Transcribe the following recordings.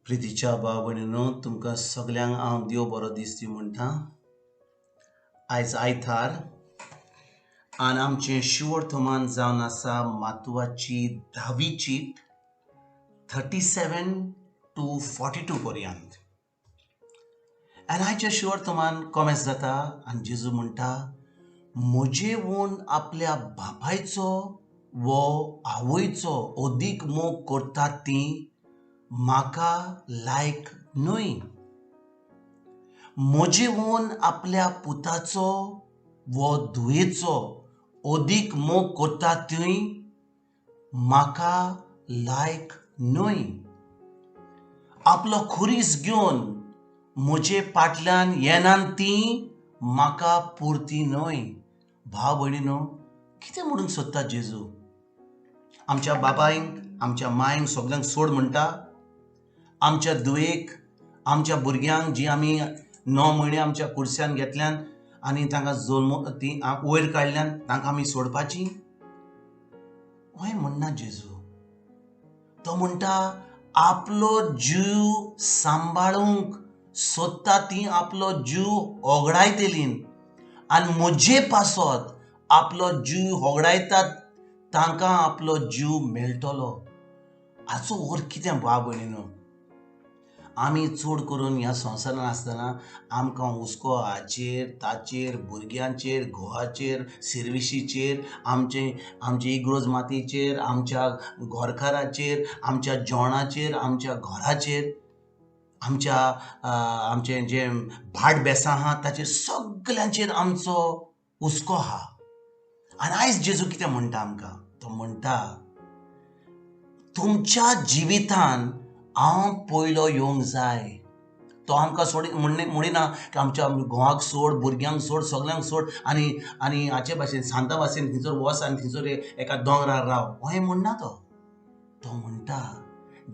प्रितीच्या भाव भयणीनो, तुमकां सगल्यांक हांव देव बरो दीस दी म्हणटा. आयज आयतार आनी आमचें शिवोर्थमान जावन आसा मातुवाची धावी चीट 37 to 42 पर्यंत. आनी आयच्या शिवर्तमान कॉमेस जाता आनी जेजू म्हणटा, म्हजेवून आपल्या बापायचो वो आवयचो अदीक मोग करतात ती म्हाका लायक न्हय. म्हजेवून आपल्या पुताचो वो धुवेचो अदीक मोग करतात ती म्हाका लायक न्हय. आपलो खुरीस घेवन म्हजे फाटल्यान येनात ती म्हाका पुरती न्हय. भाव भयणीनो, कितें म्हणूंक सोदता जेजू? आमच्या बापायक, आमच्या मायक सगल्यांक सोड म्हणटा? आमच्या धुवेक, आमच्या भुरग्यांक जी आमी 9 म्हयने आमच्या कुर्स्यान घेतल्यान आनी तांकां जल्म ती वयर काडल्यान, तांकां आमी सोडपाची? हय म्हणना जेजू. तो म्हणटा आपलो जीव सांबाळूंक सोदता ती आपलो जीव होगडायतली आनी म्हजे पासत आपलो जीव होगडायतात तांकां आपलो जीव मेळटलो. हाचो अर्थ कितें भाव भयणीनो? आमी चड करून ह्या संवसारांत आसतना आमकां हुस्को हाचेर, ताचेर, भुरग्यांचेर, घोवाचेर, सिर्विशीचेर, आमचे इग्रोज मातयेचेर, आमच्या घरकाराचेर, आमच्या जेवणाचेर, आमच्या घराचेर, आमच्या आमचें जें भाट बेसां आहा ताचेर, सगल्यांचेर आमचो हुस्को आहा. आनी आयज जेजू कितें म्हणटा आमकां? तो म्हणटा तुमच्या जिवितान हांव पयलो येवंक जाय. तो आमकां सोड म्हणिना की आमच्या घोवाक सोड, भुरग्यांक सोड, सगल्यांक सोड आनी आनी हाचे भाशेन सांता भाशेन थंयसर वच आनी थंयसर एका दोंगरार राव, अहें म्हणना तो. तो म्हणटा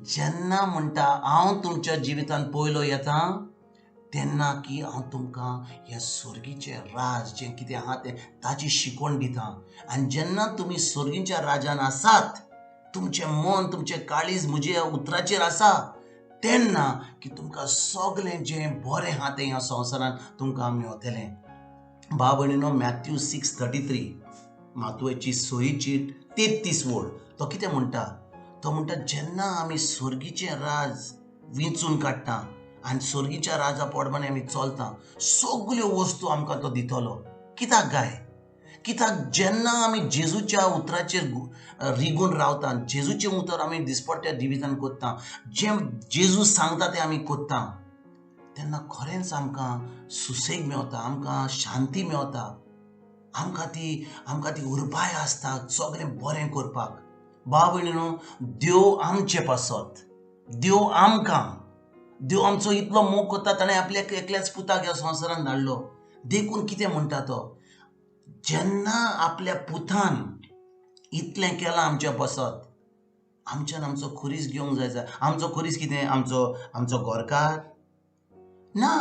जेन्ना म्हणटा हांव तुमच्या जिवितान पयलो येता तेन्ना की हांव तुमकां हें स्वर्गीचें राज जें कितें आहा तें ताची शिकवण दिता. आनी जेन्ना तुमी स्वर्गीच्या राजान आसात, तुमचें मन, तुमचें काळीज म्हज्या उतराचेर आसा, तेन्ना की तुमकां सगलें जें बरें आहा तें ह्या संवसारांत तुमकां मेवतलें. भाव भयणीनो, मॅथ्यू 6:33, मातुवाची सोयी चीट 33 वड, तो कितें म्हणटा? तो म्हणटा जेन्ना आमी स्वर्गीचें राज विंचून काडटा आनी स्वर्गीच्या राजा प्रमाणे आमी चलता, सगल्यो वस्तू आमकां तो दितलो. कित्याक गाय? कित्याक जेन्ना आमी जेजूच्या उतराचेर रिगून रावता, जेजूचें उतर आमी दिसपट्ट्या जिवितान करता, जें जेजू सांगता तें आमी करता, तेन्ना खरेंच आमकां सुसेग मेवता, आमकां शांती मेवता, आमकां ती उर्बाय आसता सगळें बरें करपाक. भाव भयणीनो, देव आमचे पासत, देव आमकां, देव आमचो इतलो मोग करता, ताणें आपल्या एकल्याच पुताक ह्या संवसारांत धाडलो. देखून कितें म्हणटा तो, जेन्ना आपल्या पुतान इतलें केलां आमच्या बसत, आमच्यान आमचो खुरीस घेवंक जाय. आमचो खुरीस कितें? आमचो आमचो घरकार ना,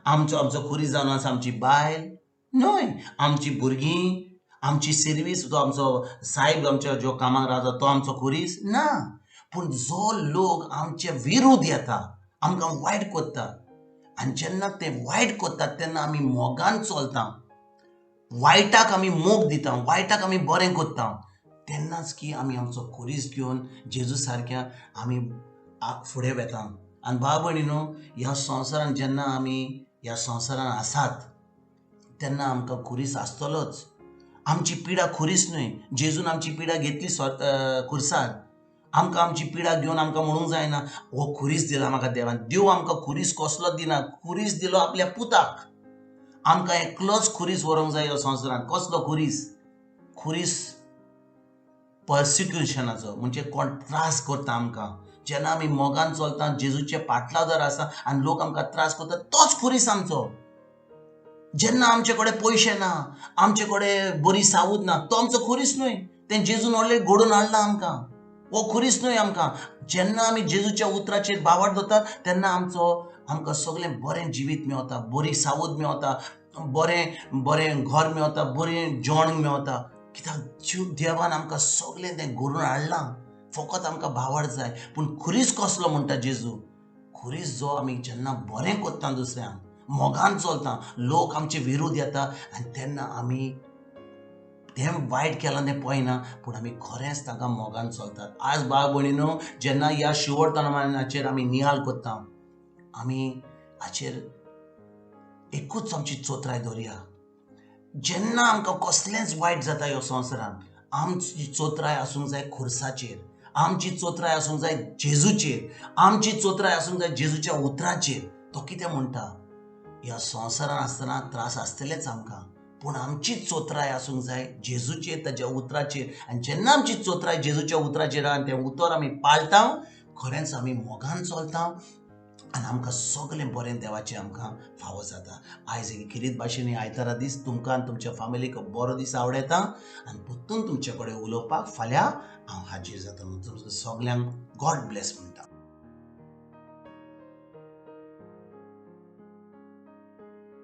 आमचो आमचो खुरीस जावन आसा आमची बायल न्हय, आमची भुरगीं, आमची सिर्वीस, जो आमचो सायब आमच्या जो कामाक रावता तो आमचो खुरीस ना. पूण जो लोक आमचे विरुद्ध येता, आमकां वायट करता, आनी जेन्ना ते वायट करतात तेन्ना आमी मोगान चलता, वायटाक आमी मोग दिता, वायटाक आमी बरें करता, तेन्नाच की आमी आमचो खुरीस घेवन जेजू सारक्या आमी फुडें वेता. आनी भाव भयणीनो, ह्या संवसारान जेन्ना आमी ह्या संवसारान आसात तेन्ना आमकां खुरीस आसतलोच. आमची पिडा खुरीस न्हय, जेजून आमची पिडा घेतली खुरसार. आमकां आमची पिडा घेवन आमकां म्हणूंक जायना हो खुरीस दिला म्हाका देवान. देव आमकां खुरीस कसलोच दिना, खुरीस दिलो आपल्या पुताक. आमकां एकलोच खुरीस व्हरूंक जाय ह्या संवसारांत. कसलो खुरीस? खुरीस पर्सिक्युशनाचो, म्हणजे कोण त्रास करता आमकां. जेन्ना आमी मोगान चलता, जेजूचे पाटलादार आसा आनी लोक आमकां त्रास करता, तोच खुरीस आमचो. जेन्ना आमचे कडेन पयशे ना, आमचे कडेन बरी सावूद ना, तो आमचो खुरीस न्हय. तें जेजून ऑलरेडी घडोवन हाडला आमकां, हो खुरीस न्हय आमकां. जेन्ना आमी जेजूच्या उतराचेर बावड दवरता तेन्ना आमचो आमकां सगळें बरें जिवीत मेवता, बरी सावूद मेवता, बरें बरें घर मेवता, बरें जेवण मेवता. कित्याक देवान आमकां सगळें तें घडोवन हाडलां, फकत आमकां भावार्थ जाय. पूण खुरीस कसलो म्हणटा जेजू? खुरीस जो आमी जेन्ना बरें करता दुसऱ्यांक, मोगान चलता, लोक आमचे विरुद्ध येता आनी तेन्ना आमी तें वायट केलां तें पळयना, पूण आमी खरेंच तांकां मोगान चलतात. आज भाव भयणीनो, जेन्ना ह्या शिवडतनाचेर आमी निहाल करता, आमी हाचेर एकूच आमची चोत्राय दवरया. जेन्ना आमकां कसलेंच वायट जाता ह्या संवसारान, आमची चोत्राय आसूंक जाय खुर्साचेर, आमची चोत्राय आसूंक जाय जेजूचेर, आमची चोत्राय आसूंक जाय जेजूच्या उतराचेर. तो कितें म्हणटा, ह्या संवसारान आसतना त्रास आसतलेच आमकां, पूण आमची चोत्राय आसूंक जाय जेजूचेर, ताच्या उतराचेर. आनी जेन्ना आमची चोत्राय जेजूच्या उतराचेर आनी तें उतर आमी पाळटा, खरेंच आमी मोगान चलता आनी आमकां सगळें बरें देवाचें आमकां फावो जाता. आयज एक खेरीत भाशेन आयतारा दीस तुमकां आनी तुमच्या फामिलीक बरो दीस आवडयता आनी परतून तुमचे कडेन उलोवपाक फाल्यां हांव हाजीर जाता. तुमकां सगल्यांक गॉड ब्लेस म्हणटा.